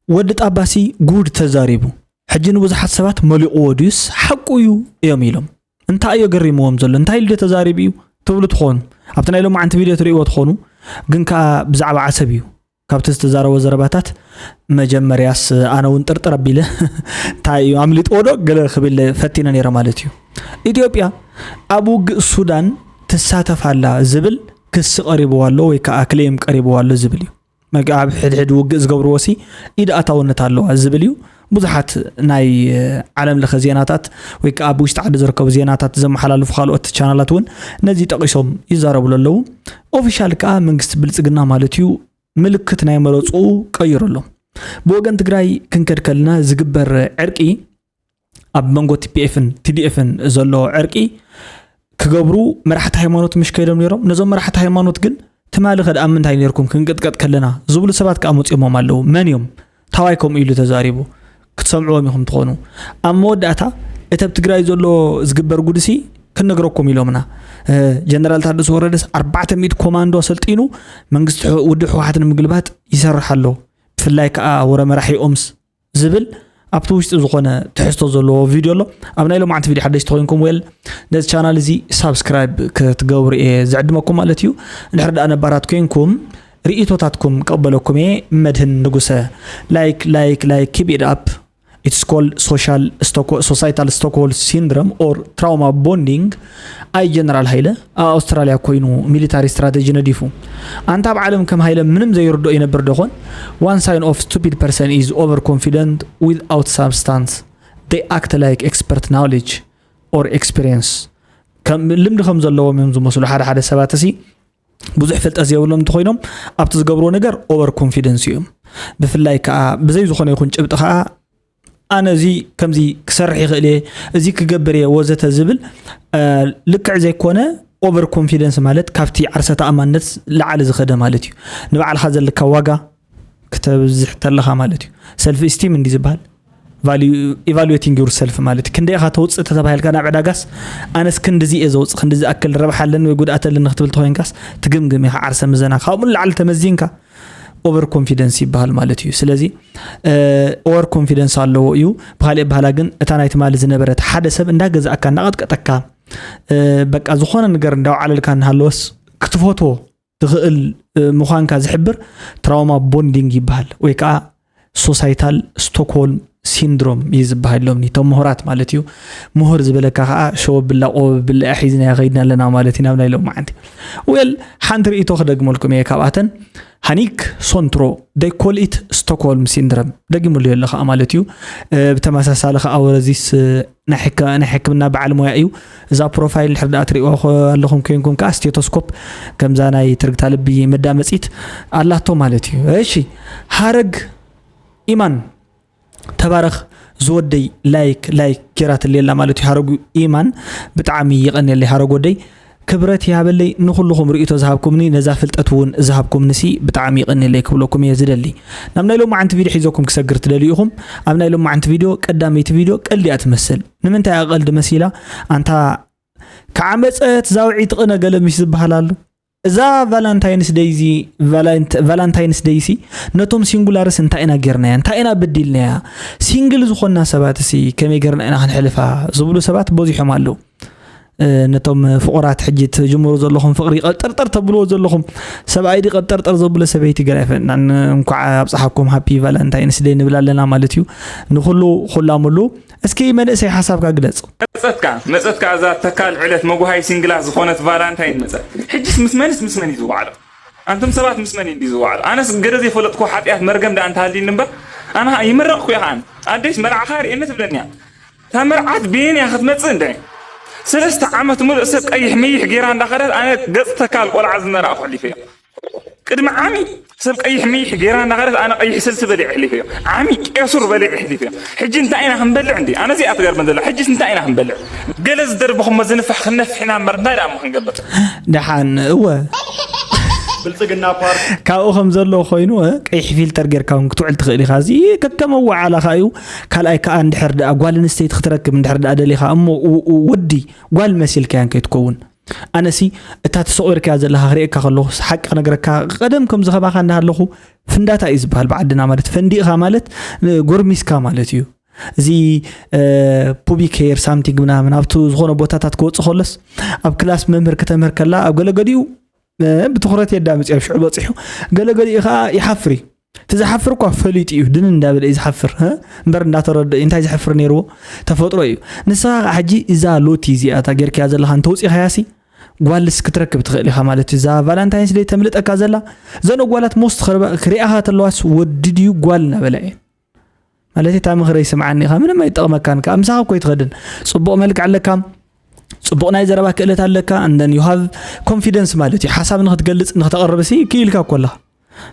ወዲ ጣባሲ ጉድ ተዛሪቡ። ሕጂ ንብዙሓት ሰባት መሊቑዎ ድዩስ ሓቁ እዩ እዮም ኢሎም። እንታይ እዩ ገሪምዎም ዘሎ? እንታይ ኢሉ ተዛሪቡ እዩ ትብሉ ትኾኑ? ኣብቲ ናይ ሎማዓንቲ ቪድዮ ትርእይዎ ትኾኑ፣ ግን ከኣ ብዛዕባ ዓሰብ እዩ። ካብቲ ዝተዛረቦ ዘረባታት መጀመርያስ ኣነ እውን ጥርጥር ኣቢለ እንታይ እዩ ኣምሊጥዎ ዶ ገለ ክብል ፈቲነ ነይረ ማለት እዩ። ኢትዮጵያ ኣብ ውግእ ሱዳን ትሳተፍ ኣላ ዝብል ክሲ ቀሪብዋ ኣሎ ወይ ከዓ ክሌም ቀሪብዋ ኣሎ ዝብል እዩ። መግ-፣ ኣብ ሕድሕድ ውግእ ዝገብርዎ ሲ ኢድ ኣታውነት ኣለዋ ዝብል እዩ። ብዙሓት ናይ ዓለም ለኸ ዜናታት ወይ ከዓ ኣብ ውሽጢ ዓዲ ዝርከቡ ዜናታት ዘመሓላልፉ ካልኦት ቻናላት እውን ነዚ ጠቒሶም ይዛረብሉ ኣለዉ። ኦፊሻል ከዓ መንግስቲ ብልፅግና ማለት እዩ ምልክት ናይ መረፅኡ ቀይሩ ኣሎ። ብወገን ትግራይ ክንከድ ከለና ዝግበር ዕርቂ ኣብ መንጎ ቲ ፒ ኤፍን ቲ ዲ ኤፍን ዘሎ ዕርቂ ክገብሩ መራሕቲ ሃይማኖት ምሽ ከይዶም ነይሮም። ነዞም መራሕቲ ሃይማኖት ግን ትማሊ ከ ደኣ ምንታይ ነይርኩም ክንቅጥቀጥ ከለና ዝብሉ ሰባት ከኣ መፂኦሞም ኣለዉ። መን እዮም? ታዋይ ከምኡ ኢሉ ተዛሪቡ ክትሰምዕዎም ኢኹም ትኾኑ። ኣብ መወዳእታ እቲ ኣብ ትግራይ ዘሎ ዝግበር ጉድሲ ክንነግረኩም ኢሎምና። እ፣ ጀነራል ታደሰ ወረደስ ኣርባዕተ ሚእቲ ኮማንዶ ኣሰልጢኑ መንግስቲ ሕ-፣ ውድብ ህወሓት ንምግልባጥ ይሰርሕ ኣሎ። ብፍላይ ከኣ ወረ መራሒኦምስ ዝብል ኣብቲ ውሽጢ ዝኾነ ትሕዝቶ ዘለዎ ቪድዮ ኣሎ። ኣብ ናይ ሎማዓንቲ ቪድዮ ሓደሽቲ ኮይንኩም፣ ዌል፣ ነዚ ቻናል እዚ ሳብስክራይብ ክትገብሩ እየ ዝዕድመኩም ማለት እዩ። እንድሕር ደኣ ነባራት ኮይንኩም ርእይቶታትኩም ቀበለኩም እየ። መድህን ንጉሰ፣ ላይክ፣ ላይክ፣ ላይክ፣ keep it up. It's called social stock-, societal Stockholm syndrome or trauma bonding. ኣይ ጀነራል ሃይለ ኣብ ኣውስትራልያ ኮይኑ ሚሊታሪ ስትራተጂ ነዲፉ። ኣንታ ኣብ ዓለም ከም ሃይለ ምንም ዘይርድኦ ይነብር ዶ ኾን? One sign of stupid person is overconfident without substance. They act like expert knowledge or experience. ከም ልምዲ ከም ዘለዎም እዮም ዝመስሉ ሓደ ሓደ ሰባት። እሲ ብዙሕ ፍልጠት ዘይብሎም እንተኾይኖም ኣብቲ ዝገብርዎ ነገር ኦቨር ኮንፊደንስ እዮም። ብፍላይ ከዓ ብዘይ ዝኾነ ይኹን ጭብጢ ከዓ ኣነ እዚ ከምዚ ክሰርሕ ይኽእል እየ፣ እዚ ክገብር እየ ወዘተ ዝብል፣ እ፣ ልክዕ ዘይኮነ ኦቨር ኮንፊደንስ ማለት ካብቲ ዓርሰ ተኣማንነት ላዕሊ ዝኸደ ማለት እዩ። ንባዕልኻ ዘለካ ዋጋ ክተብዝሕ ተለኻ ማለት እዩ። ሰልፍ ኢስቲም እንዲ ዝበሃል፣ ቫልዩ፣ ኢቫሉዌቲንግ ዩር ሰልፍ ማለት እዩ። ክንደይ ኢኻ ተውፅእ ተተባሂልካ ናብ ዕዳጋስ፣ ኣነስ ክንድዚ እየ ዘውፅእ፣ ክንድዚ ኣክል ረብሓ ኣለኒ ወይ ጉድኣት ኣለኒ ክትብል ተኾይንካስ፣ ትግምግም ኢኻ ዓርሰ ምዘና። ካብኡ ንላዕሊ ተመዚንካ ኦቨር ኮንፊደንስ ይበሃል ማለት እዩ። ስለዚ፣ እ፣ ኦቨር ኮንፊደንስ ኣለዎ እዩ። ብኻሊእ ኣበሃህላ ግን እታ ናይ ትማሊ ዝነበረት ሓደ ሰብ እንዳገዛእካ፣ እንዳቐጥቀጠካ፣ እ፣ በቃ ዝኾነ ነገር እንዳውዓለልካ እናሃለወስ ክትፈትዎ ትኽእል፣ እ፣ ምዃንካ ዝሕብር ትራውማ ቦንዲንግ ይበሃል። ወይ ከዓ ሶሳይታል ስቶክሆልም ሲንድሮም እዩ ዝበሃል ኢሎምኒ እቶም ምሁራት ማለት እዩ። ምሁር ዝበለካ ከዓ ሸወብላ ቆበብላ ሒዝናዮ ከይድና ኣለና ማለት እዩ ናብ ናይ ሎማዓንቲ። ዌል፣ ሓንቲ ርእይቶ ክደግመልኩም እየ ካብኣተን። ሃኒክ ሶንትሮ፣ they call it Stockholm syndrome፣ ደጊሙሉ ኣሎ ከዓ ማለት እዩ። እ፣ ብተመሳሳሊ ከዓ ወረዚስ፣ እ፣ ናይ ሕከ-፣ ናይ ሕክምና በዓል ሞያ እዩ። እዛ ፕሮፋይል ድሕር ደኣ ትሪእዋ ኮ-፣ ኣለኹም ኮይንኩም ከዓ ስቴቶስኮፕ ከምዛ ናይ ትርግታ ልቢ መዳመፂት ኣላቶ ማለት እዩ። እሺ፣ ሃረግ ኢማን ተባረኽ ዝወደይ፣ ላይክ፣ ላይክ ጌራትለይ ኣላ ማለት እዩ። ሃረጉ ኢማን ብጣዕሚ ይቐንየለይ ሃረግ ወደይ። ክብረት ይሃበለይ ንኹልኹም ርእይቶ ዝሃብኩምኒ፣ ነዛ ፍልጠት እውን ዝሃብኩምኒ ሲ ብጣዕሚ ይቐንየለይ ክብለኩም እየ ዝደሊ። ናብ ናይ ሎማዓንቲ ቪድዮ ሒዘኩም ክሰግር ትደልዩ ኢኹም። ኣብ ናይ ሎማዓንቲ ቪድዮ፣ ቀዳመይቲ ቪድዮ ቀልዲ እያ ትመስል። ንምንታይ እያ ቀልዲ መሲላ? ኣንታ ከዓመፀት ዛውዒት ቕነ ገለ ምሽ ዝበሃል ኣሎ። እዛ ቫላንታይንስ ደይ እዚ፣ ቫላንት-፣ ቫላንታይንስ ደይ ሲ ነቶም ሲንጉላርስ እንታይ ኢና ጌርናያ? እንታይ ኢና በዲልናያ? ሲንግል ዝኾንና ሰባት ሲ ከመይ ጌርና ኢና ክንሕልፋ? ዝብሉ ሰባት በዚሖም ኣለዉ። እ፣ ነቶም ፍቑራት ሕጂ ትጅምሩ ዘለኹም ፍቕሪ ቀብጠርጠር ተብልዎ ዘለኹም፣ ሰብኣይ ድዩ ቀብጠርጠር ዘብሎ ሰበይቲ ገለ ኣይፈለጥናን። እንኳዕ ኣብፀሓኩም ሃፒ ቫላንታይንስ ደይ ንብል ኣለና ማለት እዩ። ንኹሉ ኩላሙሉ። እስኪ መንእሰይ ሓሳብካ ግለጽ። መጸትካ፣ መጸትካ እዛ ተካል ዕለት መጉሃይ ሲንግላት ዝኾነት ቫላንታይን መጸት። ሕጅስ ምስ መንስ ምስ መን እዩ ዝወዓሎ? ኣንቱም ሰባት ምስ መን እዩ ዝወዓሎ? ኣነስ ገለ ዘይፈለጥኩ ሓጢኣት መርገም ደኣ እንተሃልዩኒ እምበር፣ ኣነ ይምረቕኩ እየ ከኣ። ኣደይስ መርዓኻ ርእየኒ ትብለኒ እያ። እታ መርዓት ብየን እያ ክትመጽእ እንደ ሰለስተ ዓመት ሙሉእ ሰብ ቀይሕ ምይሕ ጌራ እንዳኸደት ኣነ ገጽ ተካል ቆልዓ ዝመርዓኹ ኣሕሊፈ እየ። ቅድሚ ዓሚ ሰብ ቀይሕ ምይሕ ጌራ እንዳኸደት ኣነ ቀይሕ ስልሲ በሊዐ ኣሕሊፈ እየ። ዓሚ ቄሱር በሊዐ ኣሕሊፈ እየ። ሕጂ እንታይ ኢና ክንበልዕ እንዲ? ኣነ እዚኣ ትገርመን ዘላ። ሕጂስ እንታይ ኢና ክንበልዕ? ገለ ዝደርበኹሞ ዝንፋሕ ክንነፍሕ ኢና እምበር እንታይ ደኣ እሞ ክንገብር? ደሓን እወ። ብልጽግና ፓርቲ ካብኡ ከም ዘሎ ኮይኑ፣ እ፣ ቀይሕ ፊልተር ጌርካ እውን ክትውዕል ትኽእል ኢኻ። እዚ ከከም ኣወዓዕላኻ እዩ። ካልኣይ ከኣ እንድሕር ደኣ ጓል ኣንስተይቲ ክትረክብ እንድሕር ደኣ ደሊኻ እሞ ው-፣ ው-፣ ወዲ ጓል መሲልካያን ከይትከውን። ኣነሲ እታ ተሰቑርካያ ዘለኻ ክርእየካ ከለኹ ሓቂ ክነግረካ፣ ቀደም ከምዚ ከማኻ እንዳሃለኹ ፍንዳታ እዩ ዝበሃል ብዓድና። ማለት ፈንዲእኻ ማለት ጎርሚስካ ማለት እዩ። እዚ ፑቢክ ሄር ሳምቲንግ ምናምን ኣብቲ ዝኾነ ቦታታት ክወፅእ ከሎስ ኣብ ክላስ መምህር ክተምህር ከላ ኣብ ገለገሊኡ ብትኹረት የዳምፅ ኣብ ሽዑ በፂሑ፣ ገለገሊኡ ከዓ ይሓፍር እዩ። እቲ ዝሓፍር እኳ ፈሊጡ እዩ፣ ድን እንዳበለ እዩ ዝሓፍር እምበር እንዳተረደ እዩ። እንታይ ዝሕፍር ነይርዎ? ተፈጥሮ እዩ። ንስኻ ከዓ ሕጂ እዛ ሎቲ እዚኣ እታ ጌርካያ ዘለኻ እንተውፂኻያሲ ጓልስ ክትረክብ ትኽእል ኢኻ ማለት እዩ። እዛ ቫላንታይንስ ደይ ተምልጠካ ዘላ፣ እዘን ጓላት ሞስት ክሪኣኻ ተለዋስ ወዲ ድዩ ጓል እናበላ እየን ማለት እታ ምኽረይ ስምዓኒ ኢኻ፣ ምንም ኣይጠቕመካን። ከዓ ምሳኻ እኮ ይትኸድን። ፅቡቕ መልክዕ ኣለካ፣ ፅቡቕ ናይ ዘረባ ክእለት ኣለካ፣ and then you have confidence ማለት እዩ። ሓሳብ ንክትገልፅ ንክተቕርብ ሲ ክኢልካ እኮ ኣለኻ።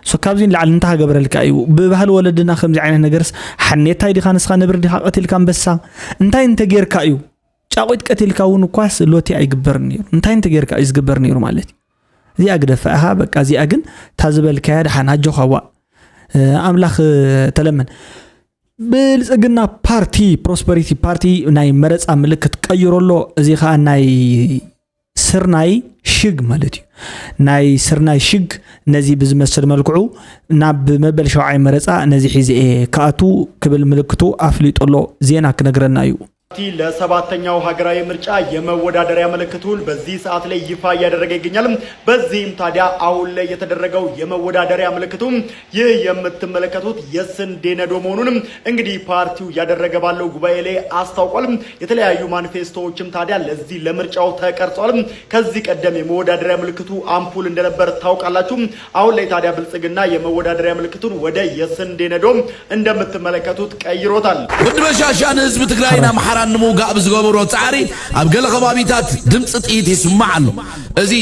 ሶ ካብዚ ንላዕሊ እንታይ ክገብረልካ እዩ? ብባህሊ ወለድና ከምዚ ዓይነት ነገርስ ሓኔታይ ዲኻ ንስኻ፣ ነብሪ ዲኻ ቀቲልካ ኣንበሳ? እንታይ እንተጌርካ እዩ? ጫቑት ቀቲልካ እውን እኳስ ሎቲ ኣይግበርን ነይሩ። እንታይ እንተጌርካ እዩ ዝግበር ነይሩ ማለት እዩ? እዚኣ ግደፋ ኢኻ። በቃ እዚኣ ግን እታ ዝበልካያ ደሓን ኣጆኻ ዋእ፣ ኣምላኽ ተለመን። ብልጽግና ፓርቲ፣ ፕሮስፐሪቲ ፓርቲ ናይ መረጻ ምልክት ቀይሩ ኣሎ። እዚ ኸኣ ናይ ስርናይ ሽግ ማለት እዩ። ናይ ስርናይ ሽግ ነዚ ብዝመስል መልክዑ ናብ መበል ሸውዓይ መረጻ ነዚ ሒዘ እየ ክኣቱ ክብል ምልክቱ ኣፍሊጡ ኣሎ። ዜና ክነግረና እዩ። ፓርቲ ለሰባተኛው ሀገራዊ ምርጫ የመወዳደሪያ ምልክቱን በዚህ ሰዓት ላይ ይፋ እያደረገ ይገኛል። በዚህም ታዲያ አሁን ላይ የተደረገው የመወዳደሪያ ምልክቱ ይህ የምትመለከቱት የስንዴ ነዶ መሆኑን እንግዲህ ፓርቲው እያደረገ ባለው ጉባኤ ላይ አስታውቋል። የተለያዩ ማኒፌስቶዎችም ታዲያ ለዚህ ለምርጫው ተቀርጸዋል። ከዚህ ቀደም የመወዳደሪያ ምልክቱ አምፑል እንደነበር ታውቃላችሁ። አሁን ላይ ታዲያ ብልጽግና የመወዳደሪያ ምልክቱን ወደ የስንዴ ነዶ እንደምትመለከቱት ቀይሮታል። ወዲ በሻሻ ንህዝቢ ትግራይን ኣምሓራን ንምውጋእ ብዝገበሮ ጻዕሪ ኣብ ገለ ከባቢታት ድምፂ ጥይት ይስማዕ ኣሎ። እዚ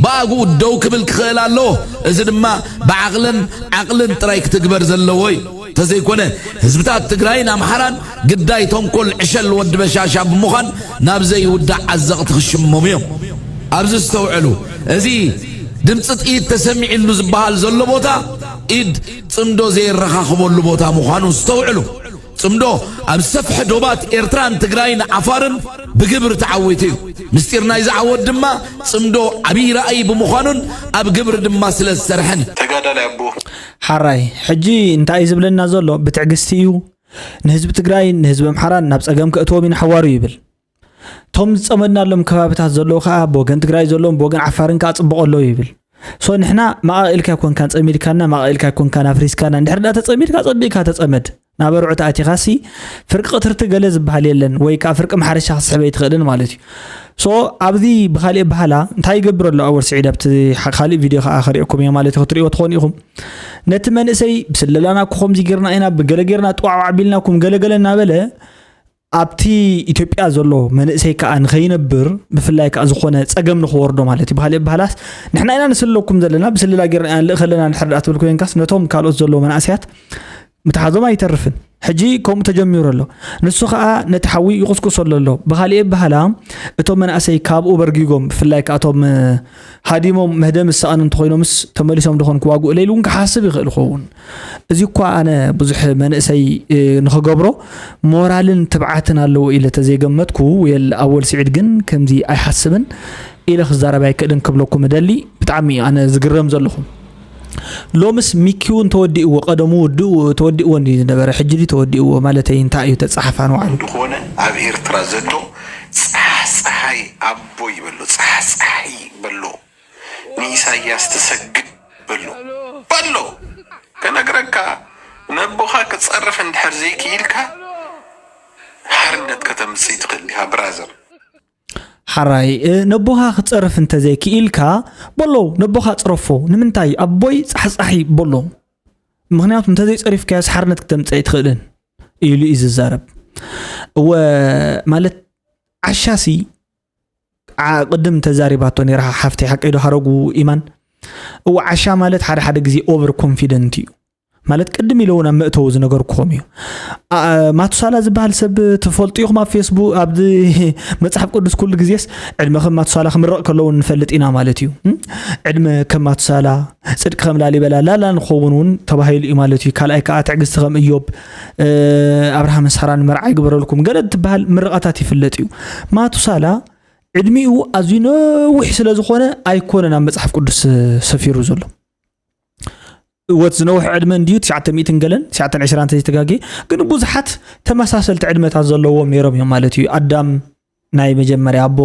ብኣግኡ ደው ክብል ክኽእል ኣለዎ። እዚ ድማ ብዓቕልን ዓቕልን ጥራይ ክትግበር ዘለዎ እዩ። እንተዘይኮነ ህዝብታት ትግራይን ኣምሓራን ግዳይ ተንኮል ዕሸል ወዲ በሻሻ ብምዃን ናብ ዘይውዳእ ዓዘቕቲ ክሽመሙ እዮም። ኣብዚ ዝተውዕሉ፣ እዚ ድምፂ ጥይት ተሰሚዕሉ ዝበሃል ዘሎ ቦታ ኢድ ጽምዶ ዘየረኻኽበሉ ቦታ ምዃኑ ዝተውዕሉ። ጽምዶ ኣብ ሰፍሒ ዶባት ኤርትራን ትግራይን ዓፋርን ብግብሪ ተዓዊቱ እዩ። ምስጢር ናይዚ ዓወት ድማ ጽምዶ ዓብዪ ራእይ ብምዃኑን ኣብ ግብሪ ድማ ስለ ዝሰርሐን እዩ። ተጋዳላይ ኣቦ። ሓራይ፣ ሕጂ እንታይ እዩ ዝብለና ዘሎ? ብትዕግስቲ እዩ። ንህዝቢ ትግራይን ንህዝቢ ኣምሓራን ናብ ጸገም ከእትዎም እዩ ንሓዋሩ ይብል። እቶም ዝጸመድናሎም ከባብታት ዘለዉ ከኣ ብወገን ትግራይ ዘለዎም ብወገን ዓፋርን ከኣ ጽቡቕ ኣለዉ ይብል። ሶ ንሕና ማቓቕ ኢልካ ኣይኮንካን ጸሚድካና፣ ማቓቕ ኢልካ ኣይኮንካን ኣፍሪስካና። እንድሕር ደኣ ተጸሚድካ ጸቢቕካ ተጸመድ። ናብ ኣርዑት ኣቲኻሲ ፍርቂ ቅትርቲ ገለ ዝበሃል የለን፣ ወይ ከኣ ፍርቂ ማሕረሻ ክትስሕብ ኣይትኽእልን ማለት እዩ። ሶ ኣብዚ ብኻልእ በሃላ እንታይ ይገብር ኣሎ ኣወል ስዒድ ኣብቲ ሓ-፣ ካልእ ቪድዮ ከኣ ከሪኦኩም እየ ማለት እዩ፣ ክትሪእዎ ትኾኑ ኢኹም። ነቲ መንእሰይ ብስለላና እኮ ከምዚ ጌርና ኢና፣ ብገለ ጌርና ጥዋዕዋዕ ቢልናኩም ገለ ገለ እናበለ ኣብቲ ኢትዮጵያ ዘሎ መንእሰይ ከኣ ንኸይነብር፣ ብፍላይ ከኣ ዝኾነ ጸገም ንኽወርዶ ማለት እዩ። ብኻልእ በሃላስ ንሕና ኢና ንስለኩም ዘለና፣ ብስለላ ጌርና ኢና ንልእኽ ኣለና እንድሕር ደኣ ትብል ኮይንካስ ነቶም ካልኦት ዘለዉ መናእሰያት ምትሓዞም ኣይተርፍን። ሕጂ ከምኡ ተጀሚሩ ኣሎ። ንሱ ኸኣ ነቲ ሓዊ ይቕስቅሶ ኣሎ ኣሎ። ብኻልእ በሃላ እቶም መናእሰይ ካብኡ በርጊጎም፣ ብፍላይ ከኣ እቶም፣ እ፣ ሃዲሞም መህደም ዝሰኣኑ እንተኾይኖምስ ተመሊሶም ዶ ኾን ክዋግኡ ኢለ ኢሉ እውን ክሓስብ ይኽእል ይኸውን። እዚ እኳ ኣነ ብዙሕ መንእሰይ፣ እ፣ ንኽገብሮ ሞራልን ትብዓትን ኣለዎ ኢለ ተዘይገመትኩ፣ ወየል ኣወል ስዒድ ግን ከምዚ ኣይሓስብን ኢለ ክዛረብ ኣይክእልን ክብለኩም እደሊ። ብጣዕሚ ኣነ ዝግረም ዘለኹ። ሎምስ ሚኪ እውን ተወዲእዎ፣ ቀደሙ ውድኡ ተወዲእዎ እንዲ ዝነበረ፣ ሕጂ ድዩ ተወዲእዎ ማለተይ እንታይ እዩ ተጻሓፋ ንባዕሉ? ዝኾነ ኣብ ኤርትራ ዘሎ ጻሕጻሓይ ኣቦይ በሎ፣ ጻሕጻሒ በሎ፣ ንኢሳያስ ትሰግድ በሎ፣ በሎ። ከነግረካ፣ ነቦኻ ክጸርፍ እንድሕር ዘይክኢልካ፣ ሓርነት ከተምጽእ ትኽእል ኢኻ ብራዘር። ሓራይ፣ እ፣ ነቦኻ ክጸርፍ እንተዘይክኢልካ፣ በሎ፣ ነቦኻ ጽረፎ። ንምንታይ? ኣቦይ ጻሕጻሒ በሎ። ምኽንያቱ እንተዘይጸሪፍካዮስ ሓርነት ክተምጽእ ኣይትኽእልን ኢሉ እዩ ዝዛረብ። እወ፣ ማለት ዓሻሲ፣ ዓ-፣ ቅድም ተዛሪባቶ ነይራ ሓፍተይ፣ ሓቀይ ዶ ሓረጉ ኢማን? እወ፣ ዓሻ ማለት ሓደ ሓደ ግዜ ኦቨር ኮንፊደንት እዩ። ማለት ቅድም ኢለ እውን ኣብ መእተዊ ዝነገርኩኹም እዩ። ኣ-፣ ማቱሳላ ዝበሃል ሰብ ትፈልጡ ኢኹም? ኣብ ፌስቡክ፣ ኣብዚ መጽሓፍ ቅዱስ ኩሉ ግዜስ ዕድመ ከም ማቱሳላ ክምረቕ ከሎ እውን ንፈልጥ ኢና ማለት እዩ። እም? ዕድመ ከም ማቱሳላ፣ ጽድቂ ከም ላሊበላ፣ ላላ ንኸውን እውን ተባሂሉ እዩ ማለት እዩ። ካልኣይ ከኣ ትዕግስቲ ከም እዮብ፣ እ፣ ኣብርሃምን ሳራን መርዓ ይግበረልኩም ገለ ትበሃል ምርቓታት ይፍለጥ እዩ። ማቱሳላ ዕድሚኡ ኣዝዩ ነዊሕ ስለ ዝኾነ ኣይኮነን ኣብ መጽሓፍ ቅዱስ ሰፊሩ ዘሎ። እወት ዝነውሕ ዕድመ እንድዩ፣ ትሽዓተ ሚእትን ገለን፣ ትሽዓተ ዕስራን እንተዘይተጋግየ፣ ግን ብዙሓት ተመሳሰልቲ ዕድመታት ዘለዎም ነይሮም እዮም ማለት እዩ። ኣዳም ናይ መጀመርያ ኣቦ፣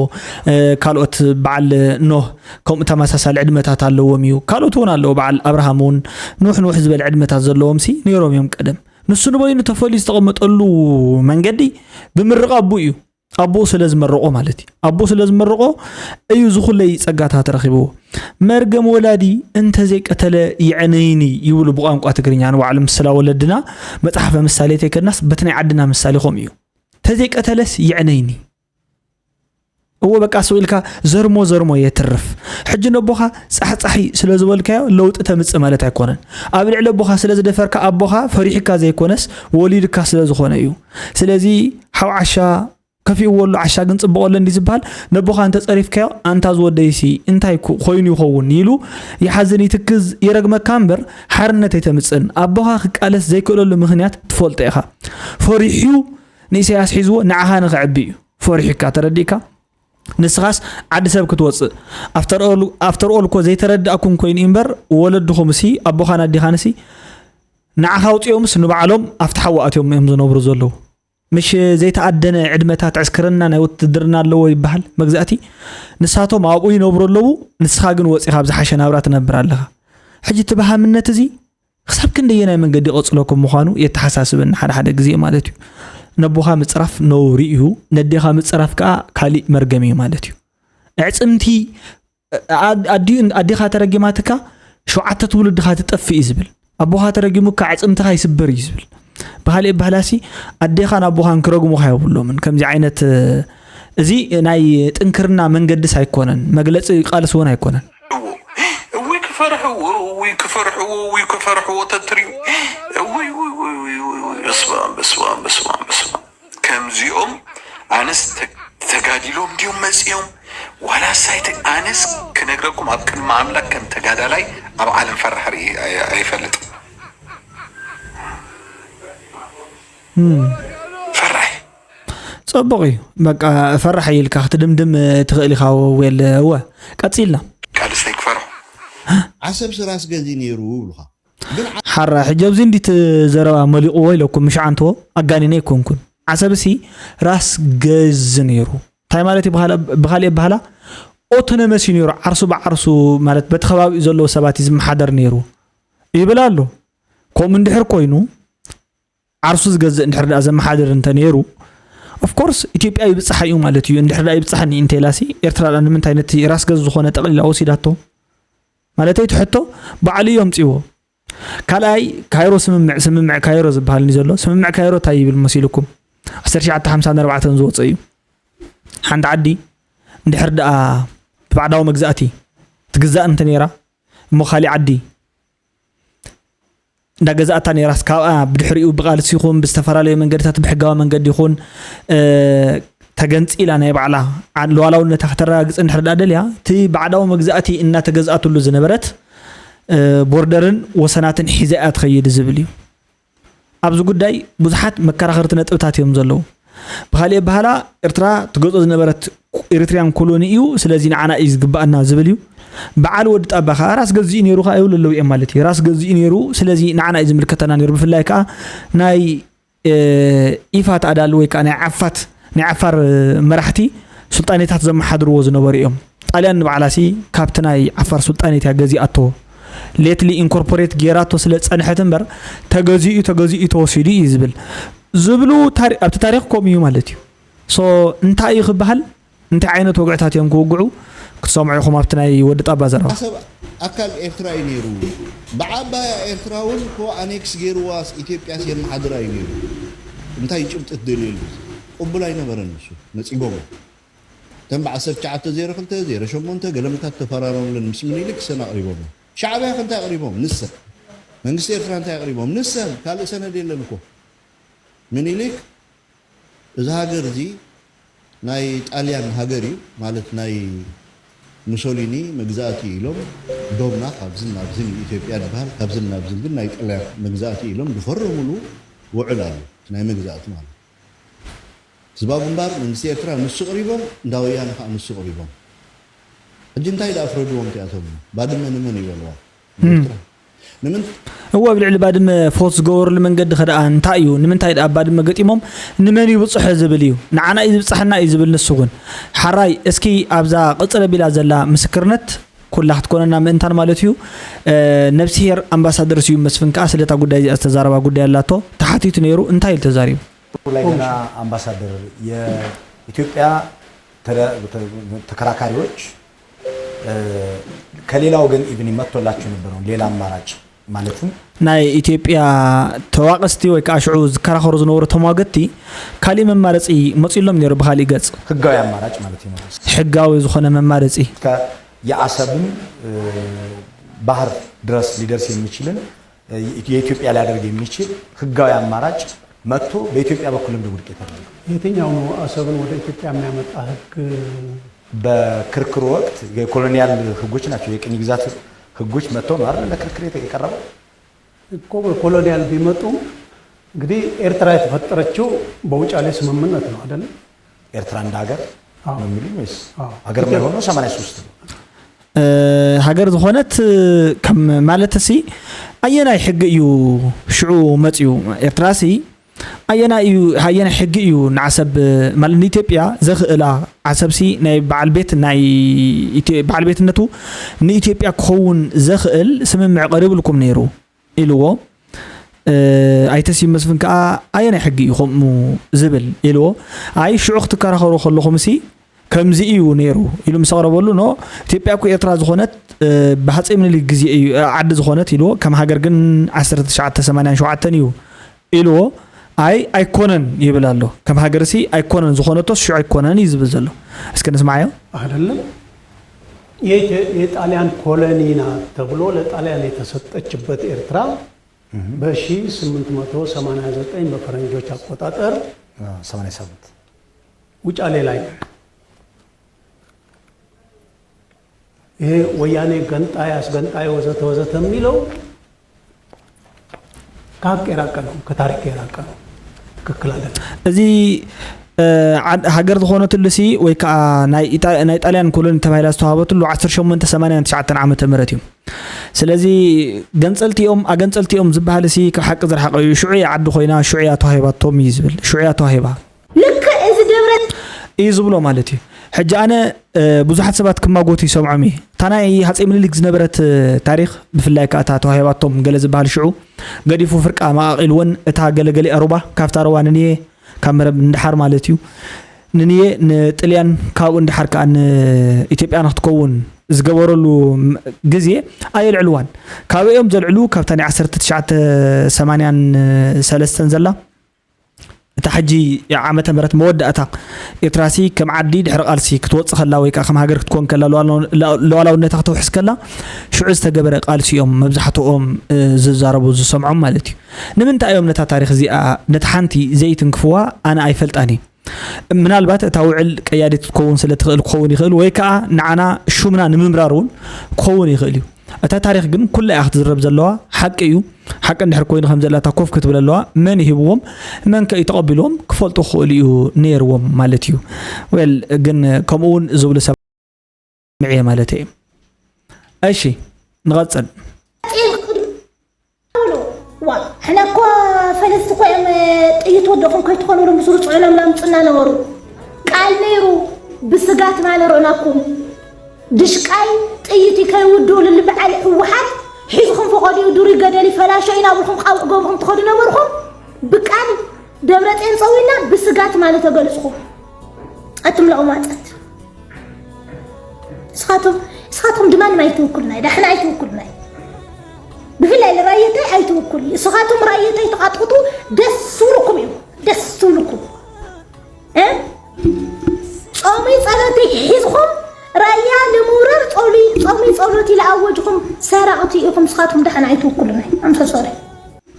እ፣ ካልኦት በዓል ኖህ ከምኡ ተመሳሳሊ ዕድመታት ኣለዎም እዩ። ካልኦት እውን ኣለዉ፣ በዓል ኣብርሃም እውን ንውሕ ንውሕ ዝበለ ዕድመታት ዘለዎም ሲ ነይሮም እዮም ቀደም። ንሱ ንበይኑ ተፈልዩ ዝተቐመጠሉ መንገዲ ብምርቕ ኣቦ እዩ። ኣቦ ስለ ዝመረቖ ማለት እዩ። ኣቦ ስለ ዝመረቖ እዩ ዝኹለይ ጸጋታት ረኺብዎ። "መርገም ወላዲ እንተዘይቀተለ ይዕነይኒ" ይብሉ ብቋንቋ ትግርኛ ንባዕሉ ምስላ ወለድና። መጽሓፈ ምሳሌ ተይከድናስ በቲ ናይ ዓድና ምሳሌ ከምኡ እዩ። "ተዘይቀተለስ ይዕነይኒ"። እዎ በቃ ስቕ ኢልካ ዘርሞ ዘርሞ የትርፍ። ሕጂ ነቦኻ ጻሕጻሒ ስለ ዝበልካዮ ለውጢ ተምጽእ ማለት ኣይኮነን። ኣብ ልዕሊ ኣቦኻ ስለ ዝደፈርካ ኣቦኻ ፈሪሑካ ዘይኮነስ ወሊዱካ ስለ ዝኾነ እዩ። ስለዚ ሓው ዓሻ ከፊእዎ ኣሎ፣ ዓሻ ግን ጽቡቕ ኣሎ እንዲ ዝበሃል፣ ነቦኻ እንተ ጸሪፍካዮ፣ "ኣንታ ዝወደይሲ እንታይ ኮ-፣ ኮይኑ ይኸውን?" ኢሉ ይሓዝን ይትክዝ ይረግመካ እምበር ሓርነት ኣይተምጽእን። ኣቦኻ ክቃለስ ዘይክእለሉ ምኽንያት ትፈልጦ ኢኻ። ፈሪሑ ንኢሳያስ ሒዝዎ ንዓኻ ንኽዕቢ እዩ ፈሪሑካ፣ ተረዲእካ? ንስኻስ ዓዲ ሰብ ክትወጽእ። After all፣ after all እኮ ዘይተረዳእኩም ኮይኑ እዩ እምበር፣ ወለድኹምሲ፣ ኣቦኻን ኣዴኻንሲ ንዓኻ ኣውጺኦምስ ንባዕሎም ኣብቲ ሓዊ ኣትዮም እዮም ዝነብሩ ዘለዉ። ምሽ ዘይተኣደነ ዕድመታት ዕስክርና ናይ ውትድርና ኣለዎ ይበሃል መግዛእቲ። ንሳቶም ኣብኡ ይነብሩ ኣለዉ፣ ንስኻ ግን ወጺኻ ኣብ ዝሓሸ ናብራ ትነብር ኣለኻ። ሕጂ እቲ በሃምነት እዚ ክሳብ ክንደየናይ መንገዲ ይቐጽለኩም ምዃኑ የተሓሳስበኒ ሓደ ሓደ ግዜ ማለት እዩ። ነቦኻ ምጽራፍ ነውሪ እዩ፣ ነዴኻ ምጽራፍ ከኣ ካሊእ መርገም እዩ ማለት እዩ። ኣዕጽምቲ፣ ኣ-፣ ኣዲኡ፣ ኣዴኻ ተረጊማትካ ሸውዓተ ትውልድኻ ትጠፍእ እዩ ዝብል። ኣቦኻ ተረጊሙካ ኣዕጽምትኻ ይስበር እዩ ዝብል። ብኻሊእ ኣበሃህላሲ ኣዴኻን ኣቦኻን ክረግሙኻ የብሎምን። ከምዚ ዓይነት፣ እዚ ናይ ጥንክርና መንገድስ ኣይኮነን፣ መግለጺ ቃልስ እውን ኣይኮነን። እውይ ክፈርሕዎ፣ እውይ ክፈርሕዎ፣ እውይ ክፈርሕዎ ተትሪኡ። እውይ፣ እውይ፣ እውይ፣ እውይ፣ እውይ፣ በስመ ኣብ፣ በስመ ኣብ፣ በስመ ኣብ፣ በስመ ኣብ። ከምዚኦም ኣነስ ተ-፣ ተጋዲሎም ድዮም መጺኦም? ዋላስ ኣይተ-፣ ኣነስ ክነግረኩም ኣብ ቅድሚ ኣምላክ ከም ተጋዳላይ ኣብ ዓለም ፈራሕ ርኢ ኣይ-፣ ኣይፈልጥ። ፈራሕ። ጽቡቕ እዩ። በቃ ፈራሕ ኢልካ ክትድምድም ትኽእል ኢኻ። ወል-፣ እወ፣ ቀጺልና። ካልስ እንታይ ክፈርሑ? ዓሰብ ስራስ ገዚ ነይሩ ይብሉኻ። ሓራ ሕጂ ኣብዚ እንዲት ዘረባ መሊቕዎ ኢለኩም ምሽዓንትዎ ኣጋኒነ ኣይኮንኩን። ዓሰብሲ ራስ ገዝ ነይሩ። እንታይ ማለት እዩ? ብኻል-፣ ብኻልእ ኣበሃህላ ኦቶኖመስ እዩ ነይሩ። ዓርሱ ብዓርሱ ማለት በቲ ከባቢኡ ዘለዉ ሰባት እዩ ዝመሓደር ነይሩ ይብል ኣሎ። ከምኡ እንድሕር ኮይኑ ዓርሱ ዝገዝእ እንድሕር ደኣ ዘመሓድር እንተ ነይሩ፣ of course ኢትዮጵያ ይብጻሓ እዩ ማለት እዩ። እንድሕር ደኣ ይብጻሓኒ እንተኢላሲ ኤርትራ ደኣ ንምንታይ ነቲ ራስ ገዝ ዝኾነ ጠቕሊላ ወሲዳቶ? ማለተይ እቲ ሕቶ ባዕሉ እዩ ኣምጺዎ። ካልኣይ ካይሮ ስምምዕ፣ ስምምዕ ካይሮ ዝበሃል እዩ ዘሎ። ስምምዕ ካይሮ እንታይ ይብል መሲልኩም? ዓሰርተ ትሽዓተ ሓምሳን ኣርባዕተን ዝወጸ እዩ። ሓንቲ ዓዲ እንድሕር ደኣ ብባዕዳዊ መግዛእቲ ትግዛእ እንተ ነይራ እሞ ካሊእ ዓዲ እንዳገዛእታ ነይራስ ካብኣ ብድሕሪኡ ብቃልሲ ይኹን ብዝተፈላለዩ መንገድታት ብሕጋዊ መንገዲ ይኹን፣ እ፣ ተገንጺላ ናይ ባዕላ ዓ-፣ ሉዓላውነታ ከተረጋግጽ እንድሕር ደኣ ደልያ፣ እቲ ባዕዳዊ መግዛእቲ እናተገዝኣትሉ ዝነበረት፣ እ፣ ቦርደርን ወሰናትን ሒዛ እያ ትኸይድ ዝብል እዩ። ኣብዚ ጉዳይ ብዙሓት መከራኸርቲ ነጥብታት እዮም ዘለዉ። ብኻሊእ ኣበሃህላ ኤርትራ ትገዝኦ ዝነበረት ኤሪትሪያን ኮሎኒ እዩ፣ ስለዚ ንዓና እዩ ዝግባኣና ዝብል እዩ። በዓል ወዲ ጣባ ከኣ ራስ ገዚኡ ነይሩ ከኣ ይብሉ ኣለዉ እዮም ማለት እዩ። ራስ ገዚኡ ነይሩ፣ ስለዚ ንዓና እዩ ዝምልከተና ነይሩ። ብፍላይ ከኣ ናይ፣ እ፣ ኢፋት ኣዳል ወይ ከኣ ናይ ዓፋት፣ ናይ ዓፋር፣ እ፣ መራሕቲ ሱልጣኔታት ዘመሓድርዎ ዝነበሩ እዮም። ጣልያን ንባዕላሲ ካብቲ ናይ ዓፋር ሱልጣኔት እያ ገዚኣቶ። ሌትሊ ኢንኮርፖሬት ጌራቶ ስለ ዝጸንሐት እምበር ተገዚኡ፣ ተገዚኡ ተወሲዱ እዩ ዝብል፣ ዝብሉ ታሪ-፣ ኣብቲ ታሪኽ ከምኡ እዩ ማለት እዩ። ሶ እንታይ እዩ ክበሃል? እንታይ ዓይነት ወግዕታት እዮም ክውግዑ? ክትሰምዑ ኢኹም ኣብቲ ናይ ወዲ ጣባ ዘረባ። ዓሰብ ኣካል ኤርትራ እዩ ነይሩ። ብዓባያ ኤርትራ እውን እኮ ኣኔክስ ገይርዋስ ኢትዮጵያስ የመሓድራ እዩ ነይሩ። እንታይ ጭብጢ ትደልየሉ? ቅቡል ኣይነበረን ንሱ። ነጺጎሞ። እተን ብዓሰርተ ትሽዓተ ዜሮ ክልተ፣ ዜሮ ሸሞንተ ገለመታት ተፈራረሙለን ምስ ምኒልክ እሰን ኣቕሪቦሞ። ሻዕብያ ከ እንታይ ኣቕሪቦም? ንሰን። መንግስቲ ኤርትራ እንታይ ኣቕሪቦም? ንሰን። ካልእ ሰነድ የለን እኮ። ምኒልክ እዚ ሃገር እዚ ናይ ጣልያን ሃገር እዩ፣ ማለት ናይ ሙሶሊኒ መግዛእቲ እዩ ኢሎም ዶብና ካብዝን ናብዝን ኢትዮጵያ ዝበሃል ካብዝን ናብዝን ግን ናይ ጣልያን መግዛእቲ እዩ ኢሎም ዝፈረሙሉ ውዕል ኣሎ፣ ናይ መግዛእቲ ማለት እዩ። ህዝባዊ ግንባር መንግስቲ ኤርትራ ንሱ ቅሪቦም፣ እንዳ ወያነ ከዓ ንሱ ቅሪቦም። ሕጂ እንታይ ደኣ ፍረድዎም እቲኣቶም? ባድመ ንመን ይበልዋ? ንኤርትራ። ንምንት- እወ፣ ኣብ ልዕሊ ባድመ ፎት ዝገበሩሉ መንገዲ ከደኣ እንታይ እዩ? ንምንታይ ደኣ ባድመ ገጢሞም? ንመን ይብጽሖ ዝብል እዩ። ንዓና እዩ ዝብጽሐና እዩ ዝብል ንሱ እውን። ሓራይ፣ እስኪ ኣብዛ ቅጽል ኣቢላ ዘላ ምስክርነት ኩላ ክትኮነና ምእንታን ማለት እዩ። ነብስሄር ኣምባሳደር ስዩም መስፍን ከኣ ስለታ ጉዳይ እዚኣ ዝተዛረባ ጉዳይ ኣላቶ። ተሓቲቱ ነይሩ፣ እንታይ ኢሉ ተዛሪቡ? ላይ ገና ኣምባሳደር የኢትዮጵያ ተከራካሪዎች ከሌላ ወገን ኢቭን መጥቶላቸው የነበረውን ሌላ አማራጭ ማለትም ናይ ኢትዮጵያ ተዋቀስቲ ወይ ከዓ ሽዑ ዝከራኸሩ ዝነበሩ ተሟገቲ ካሊእ መማረፂ መፂሎም ነይሩ ብካሊእ ገፅ ህጋዊ አማራጭ ማለት እዩ ሕጋዊ ዝኾነ መማረፂ የአሰብን ባህር ድረስ ሊደርስ የሚችልን የኢትዮጵያ ሊያደርግ የሚችል ህጋዊ አማራጭ መጥቶ በኢትዮጵያ በኩል እንደ ውድቅ የተደረገ የትኛው ነው? አሰብን ወደ ኢትዮጵያ የሚያመጣ ህግ በክርክሩ ወቅት የኮሎኒያል ህጎች ናቸው፣ የቅኝ ግዛት ህጎች መጥተው ነው አይደል ለክርክር የቀረበው። እኮ በኮሎኒያል ቢመጡም እንግዲህ ኤርትራ የተፈጠረችው በውጫሌ ስምምነት ነው አይደለም? ኤርትራ እንደ ሀገር ነው የሚሉኝ ወይስ ሀገር የሆነው ሰማንያ ሶስት ነው? ሃገር ዝኾነት ከም ማለት ሲ ኣየናይ ሕጊ እዩ ሽዑ መፅዩ? ኤርትራ ሲ ኣየናይ እዩ ኣየናይ ሕጊ እዩ ንዓሰብ ማለት ንኢትዮጵያ ዘኽእላ ዓሰብ ሲ ናይ በዓል ቤት ናይ በዓል ቤትነቱ ንኢትዮጵያ ክኸውን ዘኽእል ስምምዕ ቀሪብልኩም ነይሩ ኢልዎ። ኣይተ ስዩም መስፍን ከኣ ኣየናይ ሕጊ እዩ ከምኡ ዝብል ኢልዎ። ኣይ ሽዑ ክትከራኸሩ ከለኹም ሲ ከምዚ እዩ ነይሩ ኢሉ ምስ ኣቕረበሉ፣ ኖ ኢትዮጵያ እኮ ኤርትራ ዝኾነት ብሃፀይ ምኒልክ ግዜ እዩ ዓዲ ዝኾነት ኢልዎ። ከም ሃገር ግን ዓሰርተ ትሽዓተ ሰማንያን ሸውዓተን እዩ ኢልዎ። ኣይ ኣይኮነን ይብል ኣሎ። ከም ሃገር ሲ ኣይኮነን ዝኾነቶስ ሽዑ ኣይኮነን እዩ ዝብል ዘሎ። እስኪ ንስማዓዮ። አይደለም የጣሊያን ኮሎኒ ናት ተብሎ ለጣሊያን የተሰጠችበት ኤርትራ በ ሺህ ስምንት መቶ ሰማንያ ዘጠኝ በፈረንጆች አቆጣጠር ሰማንያ ሰባት ውጫሌ ላይ ይሄ ወያኔ ገንጣይ አስገንጣይ ወዘተ ወዘተ የሚለው ከሀቅ የራቀ ነው፣ ከታሪክ የራቀ ነው። ትክክል አይደለም። እዚ ሃገር ዝኾነትሉ ሲ ወይ ከዓ ናይ ጣልያን ኮሎኒ ተባሂላ ዝተዋሃበትሉ ዓሰርተ ሸሞንተ ሰማንያን ትሽዓተን ዓመተ ምህረት እዩ። ስለዚ ገንፀልቲ እዮም ኣገንፀልቲ እዮም ዝበሃል ሲ ካብ ሓቂ ዝረሓቐ እዩ። ሽዑ እያ ዓዲ ኮይና ሽዑ እያ ተዋሂባቶም እዩ ዝብል። ሽዑ እያ ተዋሂባ። ልክዕ እዚ ደብረ እዩ ዝብሎ ማለት እዩ። ሕጂ ኣነ ብዙሓት ሰባት ክማጎቱ ይሰምዖም እየ። እታ ናይ ሃፀይ ምኒልክ ዝነበረት ታሪክ ብፍላይ ከዓ እታ ተዋሂባቶም ገለ ዝበሃል ሽዑ ገዲፉ ፍርቃ መቓቒልወን እታ ገለገሊኣ ሩባ ካብታ ሩባ ንንየ ካብ መረብ ንደሓር ማለት እዩ ንንየ ንጥልያን ካብኡ ንደሓር ከዓ ንኢትዮጵያ ንክትከውን ዝገበረሉ ግዜ ኣየልዕልዋን። ካበይ እዮም ዘልዕሉ? ካብታ ናይ ዓሰርተ ትሽዓተ ሰማንያን ሰለስተን ዘላ እታ ሕጂ ዓመተ ምህረት መወዳእታ ኤርትራሲ ከም ዓዲ ድሕሪ ቃልሲ ክትወጽእ ከላ ወይ ከዓ ከም ሃገር ክትኮን ከላ ሉዓላውነታ ክተውሕስ ከላ ሽዑ ዝተገበረ ቃልሲ እዮም መብዛሕትኦም ዝዛረቡ ዝሰምዖም ማለት እዩ። ንምንታይ እዮም ነታ ታሪክ እዚኣ ነቲ ሓንቲ ዘይትንክፍዋ ኣነ ኣይፈልጣን እየ። ምናልባት እታ ውዕል ቀያዲት ክትከውን ስለ ትኽእል ክኸውን ይኽእል ወይ ከዓ ንዓና ሹምና ንምምራር እውን ክኸውን ይኽእል እዩ። እታ ታሪክ ግን ኩላ እያ ክትዝረብ ዘለዋ፣ ሓቂ እዩ። ሓቂ እንድሕር ኮይኑ ከም ዘላታ ኮፍ ክትብል ኣለዋ። መን ይህብዎም መን ከ እዩ ተቐቢልዎም ክፈልጡ ክኽእሉ እዩ ነይርዎም ማለት እዩ። ዌል ግን ከምኡ እውን ዝብሉ ሰብ ምዕየ ማለት እየ። እሺ ንቐፅል። ዋ ሕነ እኮ ፈለስቲ እኮ እዮም ጥይት ወደኹም ከይትኾኑ ኢሎም ብስሩ ፅዑሎም ላምፅና ነበሩ። ቃል ነይሩ ብስጋት ማለ ርኦናኩም። ድሽቃይ ጥይት ከይውድኡ ልልበዓል ህወሓት ሒዝኹም ፈቐዲኡ ዱሪ ገደል ይፈላሾ ኢና ብልኩም ቃውዕ ገብርኩም ትኸዱ ነበርኩም። ብቃል ደብረፅዮን ፀዊና ብስጋት ማለት ተገልፅኹም። ኣቱም ለቕማፀት ስኻቶም ስኻቶም ድማ ንማይ ኣይትውክሉና ዳሕና ኣይትውክሉና ብፍላይ ንራየታይ ኣይትውክሉ ስኻቶም ራየታይ ተቃጥቁጡ ደስ ዝብልኩም እዩ ደስ ዝብልኩም እ ጾሚ ጸሎቲ ሒዝኹም ራያ ንምውራር ጾሚ ጾሚ ጸሎቲ ለኣወጅኹም ሰራቕቲ ኢኹም ስኻቶም ዳሕና ኣይትውክሉና ኣምሶ ሶሪ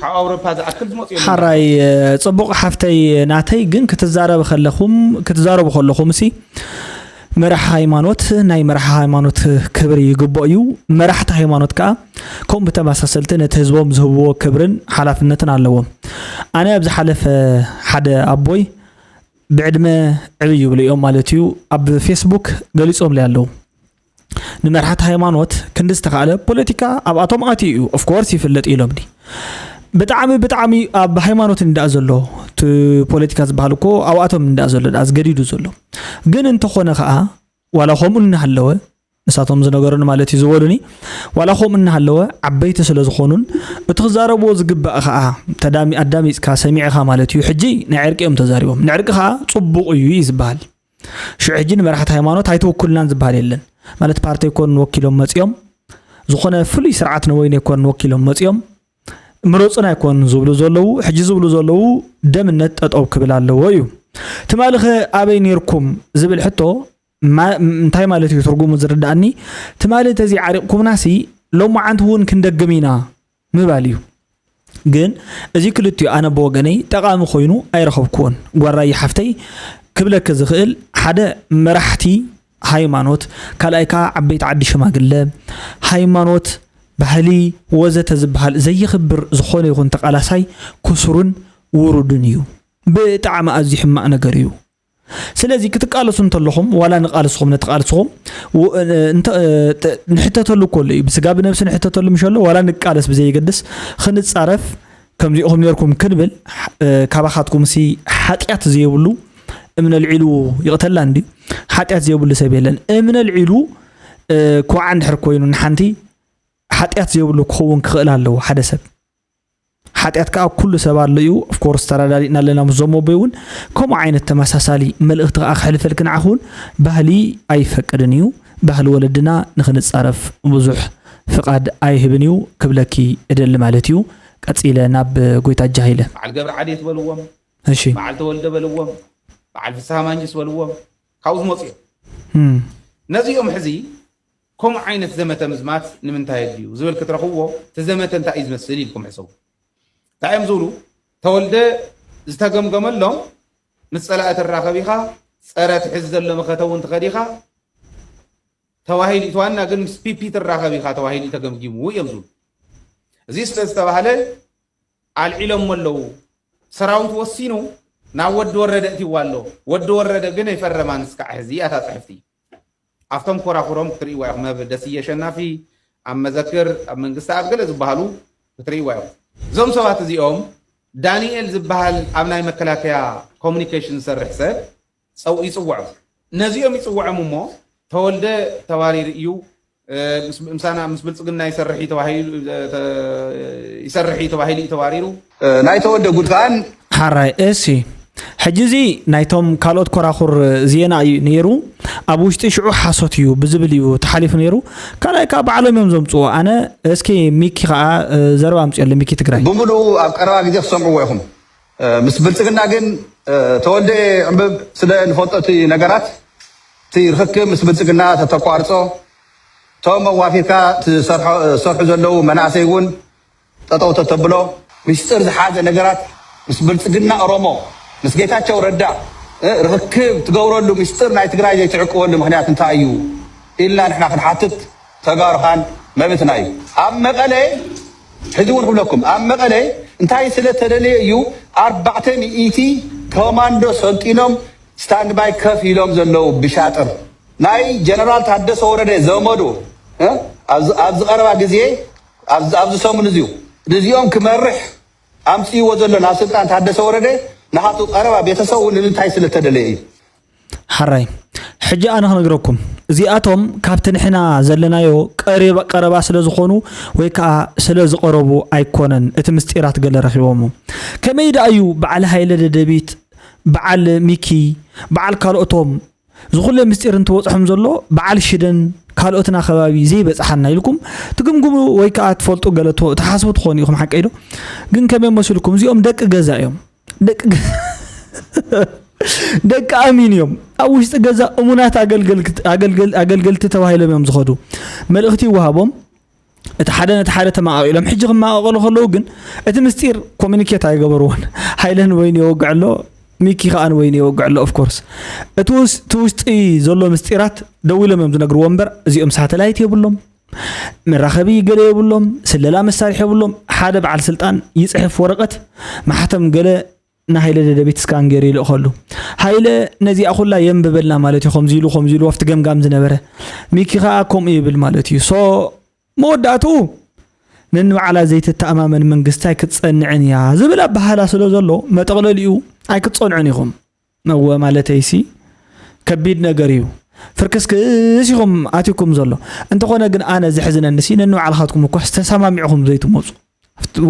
ካብ ኣውሮፓ ዝኣክል ዝመፁ የለን። ሓራይ ፅቡቕ ሓፍተይ ናተይ ግን ክትዛረብ ከለኹም ክትዛረቡ ከለኹም ሲ መራሕ ሃይማኖት ናይ መራሕ ሃይማኖት ክብሪ ይግብኦ እዩ። መራሕቲ ሃይማኖት ከዓ ከምኡ ብተመሳሰልቲ ነቲ ህዝቦም ዝህብዎ ክብርን ሓላፍነትን ኣለዎም። ኣነ ኣብ ዝሓለፈ ሓደ ኣቦይ ብዕድመ ዕብይ ይብሉ እዮም ማለት እዩ። ኣብ ፌስቡክ ገሊጾምለይ ኣለዉ። ንመራሕቲ ሃይማኖት ክንዲ ዝተኻእለ ፖለቲካ ኣብኣቶም ኣትዩ እዩ፣ ኦፍኮርስ ይፍለጥ ኢሎምኒ። ብጣዕሚ ብጣዕሚ ኣብ ሃይማኖት እንዳኣ ዘሎ እቲ ፖለቲካ ዝበሃል እኮ ኣብኣቶም እንዳኣ ዘሎ ዳኣ ዝገዲዱ ዘሎ። ግን እንተኾነ ኸኣ ዋላ ከምኡ እናሃለወ ንሳቶም ዝነገሩኒ ማለት እዩ ዝበሉኒ። ዋላ ከምኡ እናሃለወ ዓበይቲ ስለ ዝኾኑን እቲ ክዛረብዎ ዝግባእ ኸኣ ተዳሚ ኣዳሚፅካ ሰሚዕኻ ማለት እዩ። ሕጂ ናይ ዕርቂ እዮም ተዛሪቦም። ንዕርቂ ኸኣ ፅቡቕ እዩ እዩ ዝበሃል። ሽዑ ሕጂ ንመራሕቲ ሃይማኖት ኣይትውክሉናን ዝበሃል የለን። ማለት ፓርቲ ኣይኮኑን ወኪሎም መፂኦም፣ ዝኾነ ፍሉይ ስርዓት ንወይነ ኣይኮኑን ወኪሎም መፂኦም፣ ምረፁን ኣይኮኑን ዝብሉ ዘለዉ። ሕጂ ዝብሉ ዘለዉ ደምነት ጠጠው ክብል ኣለዎ እዩ። ትማሊ ኸ ኣበይ ነይርኩም ዝብል ሕቶ ማ- እንታይ ማለት እዩ ትርጉሙ ዝርዳእኒ? ትማሊ ተዘይዓሪቕኩምናሲ ሎማዓንቲ እውን ክንደግም ኢና ምባል እዩ። ግን እዚ ክልቲኡ ኣነ ብወገነይ ጠቓሚ ኮይኑ ኣይረኸብኩዎን። ጓራይ ሓፍተይ ክብለኪ ዝኽእል ሓደ መራሕቲ ሃይማኖት፣ ካልኣይ ከዓ ዓበይቲ ዓዲ ሽማግለ፣ ሃይማኖት፣ ባህሊ ወዘተ ዝበሃል ዘይኽብር ዝኾነ ይኹን ተቓላሳይ ክሱርን ውሩድን እዩ። ብጣዕሚ ኣዝዩ ሕማቕ ነገር እዩ። ስለዚ ክትቃለሱ እንተለኹም ዋላ ንቃልስኹም ነቲ ቃልስኹም ው- እንተ- ተ- ንሕተተሉ ከሎ እዩ ብስጋ ብነብሲ ንሕተተሉ ምሸሎ ዋላ ንቃለስ ብዘየገድስ ክንጻረፍ ከምዚኹም ነርኩም ክንብል እ፣ ካባኻትኩም ሲ ሓጢኣት ዘይብሉ እምነ ልዒሉ ይቕተላ እንዲ ሓጢኣት ዘይብሉ ሰብ የለን። እምነ ልዒሉ እ፣ ክውዓ እንድሕር ኮይኑ ንሓንቲ ሓጢኣት ዘይብሉ ክኸውን ክኽእል ኣለዎ ሓደ ሰብ። ሓጢኣት ከዓ ኩሉ ሰብ ኣሎ እዩ። ኦፍኮርስ ተረዳዲእና ኣለና ምስ ዞም ኣቦይ እውን ከምኡ ዓይነት ተመሳሳሊ መልእኽቲ ከዓ ክሕልፈልክ ንዓኹ እውን ባህሊ ኣይፈቅድን እዩ። ባህሊ ወለድና ንክንፃረፍ ብዙሕ ፍቓድ ኣይህብን እዩ ክብለኪ እደሊ ማለት እዩ። ቀፂለ ናብ ጎይታ ጃሂለ። በዓል ገብረ ዓዴት በልዎም፣ እሺ በዓል ተወልደ በልዎም፣ በዓል ፍስሃ ማንጅስ በልዎም፣ ካብኡ ዝመፁ እዮም። እም፣ ነዚኦም ሕዚ ከምኡ ዓይነት ዘመተ ምዝማት ንምንታይ ኣድልዩ ዝብል ክትረኽብዎ፣ እቲ ዘመተ እንታይ እዩ ዝመስል ኢልኩም ሕሰቡ። እንታይ እዮም ዝብሉ? ተወልደ ዝተገምገመሎም ምስ ጸላኢ ትራኸብ ኢኻ፣ ጸረ ትሕዝ ዘሎ መኸተ እውን ትኸድ ኢኻ ተባሂሉ፣ እቲ ዋና ግን ምስ ፒፒ ትራኸብ ኢኻ ተባሂሉ እዩ ተገምጊሙ እዮም ዝብሉ። እዚ ስለ ዝተባህለ ኣልዒሎሞ ኣለዉ። ሰራዊት ወሲኑ ናብ ወዲ ወረደ እትይዋ ኣሎ። ወዲ ወረደ ግን ኣይፈረማን እስካዕ ሕዚ እያ እታ ጽሕፍቲ። ኣብቶም ኮራኹሮም ክትርእይዋ ኢኹም። ኣብ ደስየ ሸናፊ፣ ኣብ መዘክር፣ ኣብ መንግስቲ ኣብ ገለ ዝበሃሉ ክትርእይዋ ኢኹም። እዞም ሰባት እዚኦም ዳንኤል ዝበሃል ኣብ ናይ መከላከያ ኮሙኒኬሽን ዝሰርሕ ሰብ ጸው-፣ ይጽውዖም። ነዚኦም ይጽውዖም እሞ ተወልደ ተባሪሩ እዩ፣ እ፣ ምስ፣ ምሳና ምስ ብልጽግና ይሰርሕ እዩ ተባሂሉ፣ እ፣ ተ-፣ ይሰርሕ እዩ ተባሂሉ እዩ ተባሪሩ። እ፣ ናይ ተወልደ ጉድ ከኣን ሓራይ እሲ ሕጂ እዚ ናይቶም ካልኦት ኮራኹር ዜና እዩ ነይሩ። ኣብ ውሽጢ ሽዑ ሓሶት እዩ ብዝብል እዩ ተሓሊፉ ነይሩ። ካልኣይ ከዓ ባዕሎም እዮም ዘምፅዎ። ኣነ እስኪ ሚኪ ከዓ እ፣ ዘረባ ኣምፅኦ ኣሎ ሚኪ ትግራይ። ብምሉኡ ኣብ ቀረባ ግዜ ክሰምዕዎ ኢኹም። እ፣ ምስ ብልጽግና ግን እ፣ ተወልደ ዕምብብ ስለ ንፈልጦ እቲ ነገራት እቲ ርክክብ ምስ ብልጽግና ተተቋርጾ እቶም ኣዋፊርካ ትሰርሖ- ዝሰርሑ ዘለዉ መናእሰይ እውን ጠጠው ተተብሎ፣ ምስጢር ዝሓዘ ነገራት ምስ ብልጽግና ኦሮሞ፣ ምስ ጌታቸው ረዳ፣ እ፣ ርኽክብ ትገብረሉ ምስጢር ናይ ትግራይ ዘይትዕቅበሉ ምኽንያት እንታይ እዩ ኢልና ንሕና ክንሓትት ተጋሩኻን መብትና እዩ። ኣብ መቐለ፣ ሕዚ እውን ክብለኩም፣ ኣብ መቐለ እንታይ ስለ ተደለየ እዩ ኣርባዕተ ሚእቲ ኮማንዶ ሰልጢኖም ስታንድባይ ከፍ ኢሎም ዘለዉ ብሻጥር ናይ ጀነራል ታደሰ ወረደ ዘመዱ፣ እ? ኣብዚ ኣብዚ ቀረባ ግዜ፣ ኣብዚ ኣብዚ ሰሙን እዚዩ፣ ነዚኦም ክመርሕ ኣምፅእዎ ዘሎ ናብ ስልጣን ታደሰ ወረደ፣ ናሃቱ ቀረባ ቤተሰቡ ንምንታይ ስለ ተደለየ እዩ? ሓራይ፣ ሕጂ ኣነ ክነግረኩም፣ እዚኣቶም ካብቲ ንሕና ዘለናዮ ቀሬባ- ቀረባ ስለ ዝኾኑ ወይ ከዓ ስለ ዝቐረቡ ኣይኮነን እቲ ምስጢራት ገለ ረኺቦሞ። ከመይ ደኣ እዩ በዓል ሃይለ ደደቢት፣ በዓል ሚኪ፣ በዓል ካልኦቶም ዝኹለ ምስጢር እንትወፅሖም ዘሎ በዓል ሽደን ካልኦትና ከባቢ ዘይበፅሓና ኢልኩም ትግምግሙ ወይ ከዓ ትፈልጡ ገለ ትኾ- ትሓስቡ ትኾኑ ኢኹም፣ ሓቀይ ዶ? ግን ከመይ መሲልኩም? እዚኦም ደቂ ገዛ እዮም። ደቂ ገ- ደቂ ኣሚን እዮም። ኣብ ውሽጢ ገዛ እሙናት ኣገልገልክት- ኣገልገል- ኣገልገልቲ ተባሂሎም እዮም ዝኸዱ። መልእኽቲ ይወሃቦም። እቲ ሓደ ነቲ ሓደ ተማቓቒሎም ሕጂ ክመቓቐሉ ከለዉ ግን እቲ ምስጢር ኮሚኒኬት ኣይገበርዎን። ሃይለ ንበይኑ የወግዕ ኣሎ፣ ሚኪ ከኣ ንበይኑ የወግዕ ኣሎ። ኦፍኮርስ እቲ ውስ- እቲ ውሽጢ ዘሎ ምስጢራት ደው ኢሎም እዮም ዝነግርዎ እምበር እዚኦም ሳተላይት የብሎም፣ መራኸቢ ገለ የብሎም፣ ስለላ መሳርሒ የብሎም። ሓደ በዓል ስልጣን ይጽሕፍ ወረቐት፣ ማሕተም ገለ ንሃይለ ደደቢት ስካን ገይሩ ይልእኸሉ። ሃይለ ነዚኣ ኩላ የንብበልና ማለት እዩ። ከምዚ ኢሉ፣ ከምዚ ኢሉ፣ ኣብቲ ገምጋም ዝነበረ ሚኪ ኸኣ ከምኡ ይብል ማለት እዩ። ሶ መወዳእትኡ ነንባዕላ ዘይትተኣማመን መንግስቲ ኣይክትጸንዕን እያ ዝብል ኣበሃህላ ስለ ዘሎ፣ መጠቕለሊኡ ኣይክትጸንዑን ኢኹም። እወ ማለተይሲ ከቢድ ነገር እዩ። ፍርክስክስ ኢኹም ኣትኩም ዘሎ። እንተኾነ ግን ኣነ ዘሕዝነኒሲ ነንባዕልኻትኩም እኳ ዝተሰማሚዕኹም ዘይትመጹ።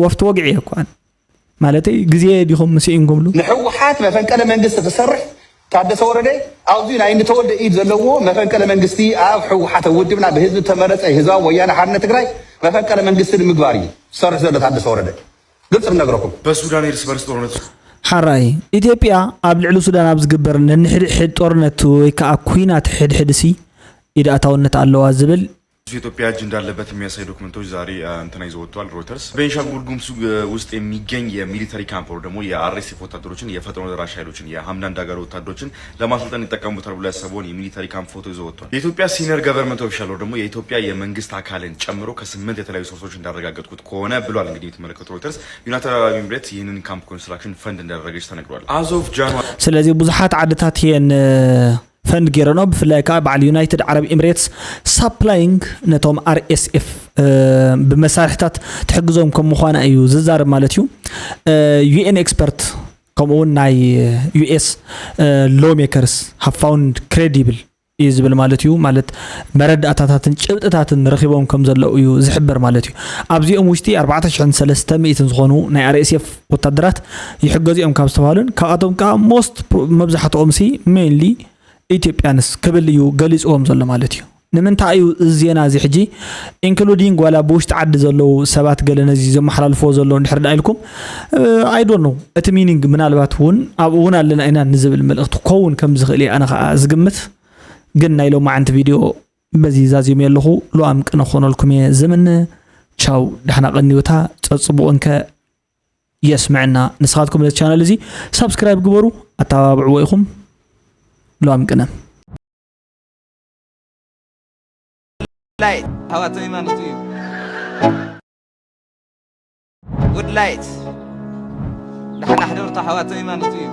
ወፍቲ ወግዒ እየ እኳ ኣነ። ማለተይ ግዜ ዲኹም ስኢንኩምሉ? ንሕወሓት መፈንቀለ መንግስቲ ክሰርሕ ታደሰ ወረደ ኣብዚ ናይ ንተወልደ ኢድ ዘለዎ መፈንቀለ መንግስቲ ኣብ ሕወሓት ውድብና ብህዝቢ ተመረፀ ህዝባዊ ወያነ ሓርነት ትግራይ መፈንቀለ መንግስቲ ንምግባር እዩ ዝሰርሕ ዘሎ ታደሰ ወረደ። ግልፂ ክነግረኩም። በሱዳን የእርስ በርስ ጦርነት ውስጥ ሓራይ ኢትዮጵያ ኣብ ልዕሊ ሱዳን ኣብ ዝግበር ነንሕድሕድ ጦርነት ወይ ከዓ ኩናት ሕድሕድሲ ኢድ ኣታውነት ኣለዋ ዝብል የኢትዮጵያ እጅ እንዳለበት የሚያሳይ ዶክመንቶች ዛሬ፣ አ፣ እንትና ይዘው ወጥቷል ሮይተርስ። ቤንሻንጉል ጉሙዝ፣ እ፣ ውስጥ የሚገኝ የሚሊተሪ ካምፕ ወይ ደግሞ የአር ኤስ ኤፍ ወታደሮችን፣ የፈጥኖ ደራሽ ኃይሎችን፣ የሐምዳን ዳጋሎ ወታደሮችን ለማሰልጠን ይጠቀሙበታል ብሎ ያሰበውን የሚሊተሪ ካምፕ ፎቶ ይዘው ወጥቷል። የኢትዮጵያ ሲኒየር ገቨርንመንት ኦፊሻል ወይ ደግሞ የኢትዮጵያ የመንግስት አካልን ጨምሮ ከስምንት የተለያዩ ሶርሶች እንዳረጋገጥኩት ከሆነ ብሏል። እንግዲህ የተመለከቱ ሮይተርስ ዩናይትድ አረብ ኤምሬትስ ይህንን ካምፕ ኮንስትራክሽን ፈንድ እንዳደረገች ተነግሯል። As of January ስለዚህ ብዙሓት ዓድታት እየን፣ እ፣ ፈንድ ገይረንኦ፣ ብፍላይ ከዓ በዓል ዩናይትድ ዓረብ ኤምሬትስ ሳፕላይንግ ነቶም አር ኤስ ኤፍ፣ እ፣ ብመሳርሕታት ትሕግዞም ከም ምዃና እዩ ዝዛረብ ማለት እዩ። እ፣ ዩ ኤን ኤክስፐርት ከምኡ እውን ናይ ዩ ኤስ፣ እ፣ ሎ ሜከርስ ሃቭ ፋውንድ ክሬዲብል እዩ ዝብል ማለት እዩ። ማለት መረዳእታታትን ጭብጥታትን ረኺቦም ከም ዘለዉ እዩ ዝሕበር ማለት እዩ። ኣብዚኦም ውሽጢ ኣርባዕተ ሽሕን ሰለስተ ሚእትን ዝኾኑ ናይ አር ኤስ ኤፍ ወታደራት ይሕገዙ እዮም ካብ ዝተባህሉን ካብኣቶም ከዓ ሞስት ፕሮ-፣ መብዛሕትኦም ሲ ሜይንሊ ኢትዮጵያንስ ክብል እዩ ገሊፅዎም ዘሎ ማለት እዩ። ንምንታይ እዩ እዚ ዜና እዚ ሕጂ ኢንክሉዲንግ ዋላ ብውሽጢ ዓዲ ዘለዉ ሰባት ገለ ነዚ ዘመሓላልፍዎ ዘለዉ እንድሕር ደኣ ኢልኩም፣ እ፣ I don't know። እቲ ሚኒንግ ምናልባት እውን ኣብኡ እውን ኣለና ኢና ንዝብል መልእኽቲ ክኸውን ከም ዝኽእል እየ ኣነ ኸዓ ዝግምት። ግን ናይ ሎማዓንቲ ቪድዮ በዚ ዛዚመ ኣለኹ። ሉኣም ቅነ ክኾነልኩም እየ ዝምነ። ቻው፣ ዳሕና ቀንዩታ፣ ጸጽቡቑንከ የስምዐና። ንስኻትኩም ነዚ ቻነል እዚ ሳብስክራይብ ግበሩ፣ ኣተባብዕዎ ኢኹም። ሉኣም ቅነ። ላይት፣ ኣሕዋተይ ማንቱ እዩ። ጉድ ላይት፣ ደሓን ኣሕደርቱ ኣሕዋተይ ማንቱ እዩ።